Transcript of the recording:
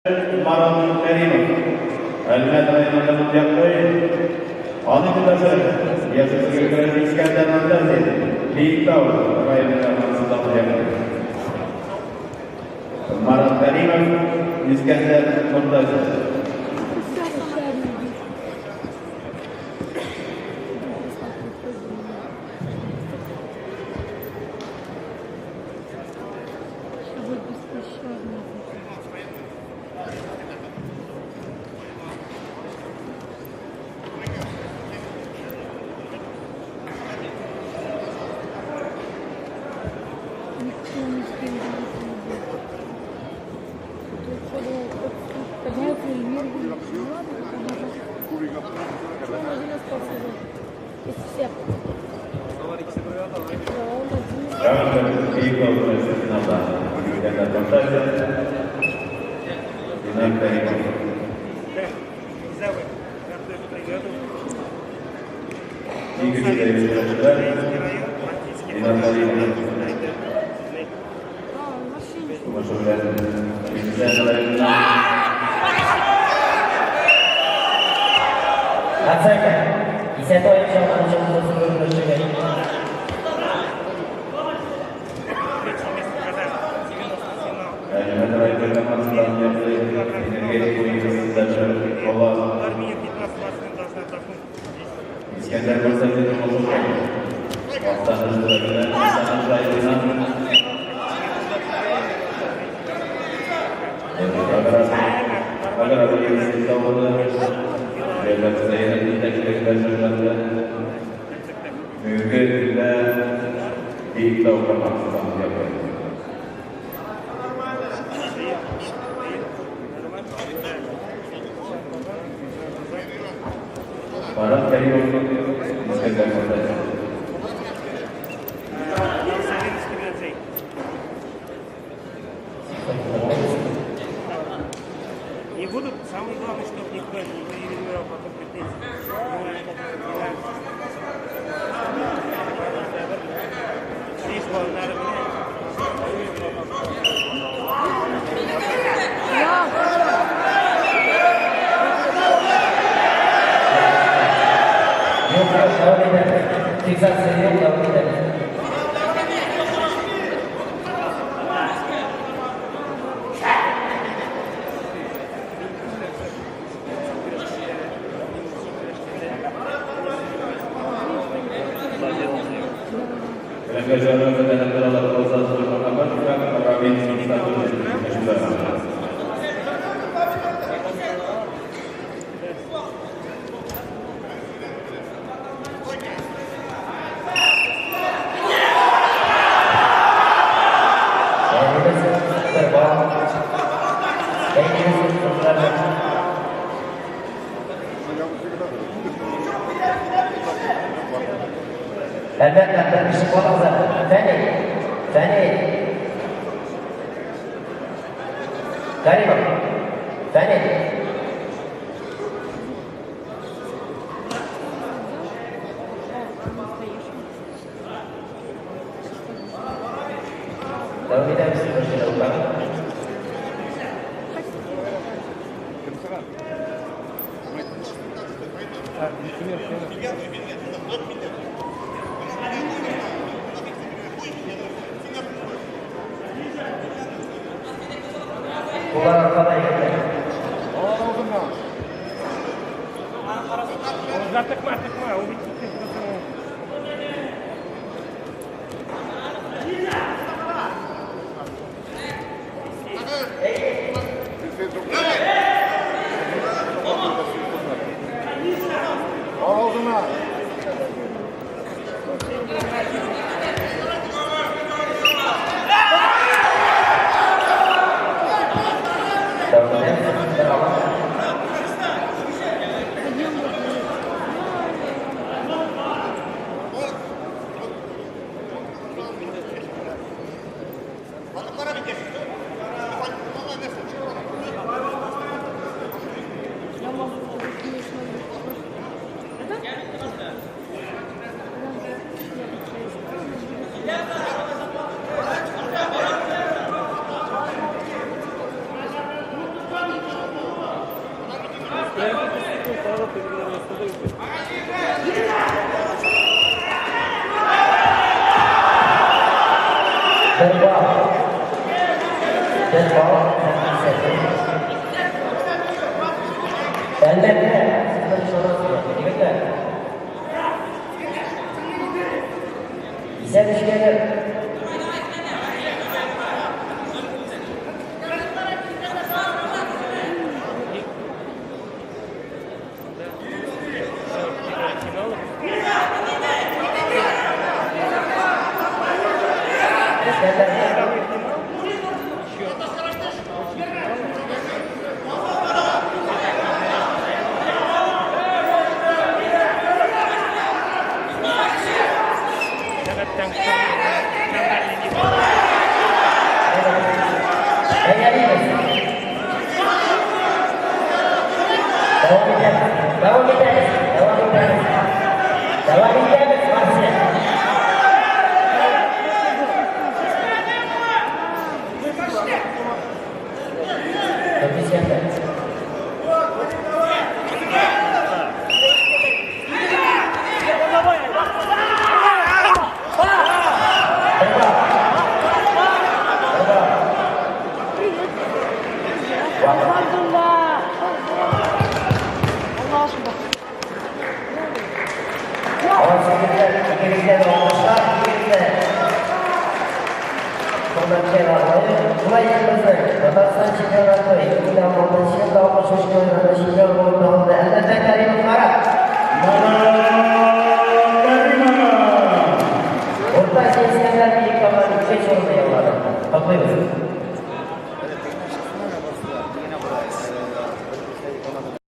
Марат Кәримов. Әлмәт районында яклый. Аның көндәше Яшел көрәш Искәндәр Муртазин. Биектау районында яклый. Марат Кәримов, Искәндәр Муртазин. Вот беспощадно. Никто не успел выйти. Подняться и мир. Ну ладно, он один остался уже. Из всех. Да, он один. Биектау көрәше финалда. Искәндәр Муртазин, Динар Кәримов. Игорь көрәшчеләр Динар Кәримов. А, он в машине. Тумышы белән Мирзән районыннан. Оценка. Исәп буенча көрәшчегә. Әлмәт районы командасыннан яклый Энергетик университеты Кола. Искәндәр Муртазин Актаныш төбәгеннән, Актаныш районыннан. Аграр университетта укыды. Дәүләт Зәйнәп җитәкчелек белән шөгыльләнде. Бүгенге көндә Биектау командасыннан яклый. Марат Кәримов, Искәндәр Муртазин. Не будут, самое главное, чтобы никто не выявил потом претензий. Здесь главное, Юк, юк, дәвам итәбез. Фиксация юк, дәвам итәбез. Келәмгә җанлы тарафтарлар булса, Равил Мифтахуллин көрәшчеләр. Әйдәгез, бер балл. Әйдәгез, кызлар. Әлбәттә, бер кеше калыгыз. Фәни, Фәни. Каримов, Фәни. Дәвам итәбез көрәшчеләр. Куллар аркада, егетләр. Тыкма, тыкма, увидите. Дәвам итәбез. Бер алым. Пойдем вот. Я могу, конечно, да? Да. Я Orta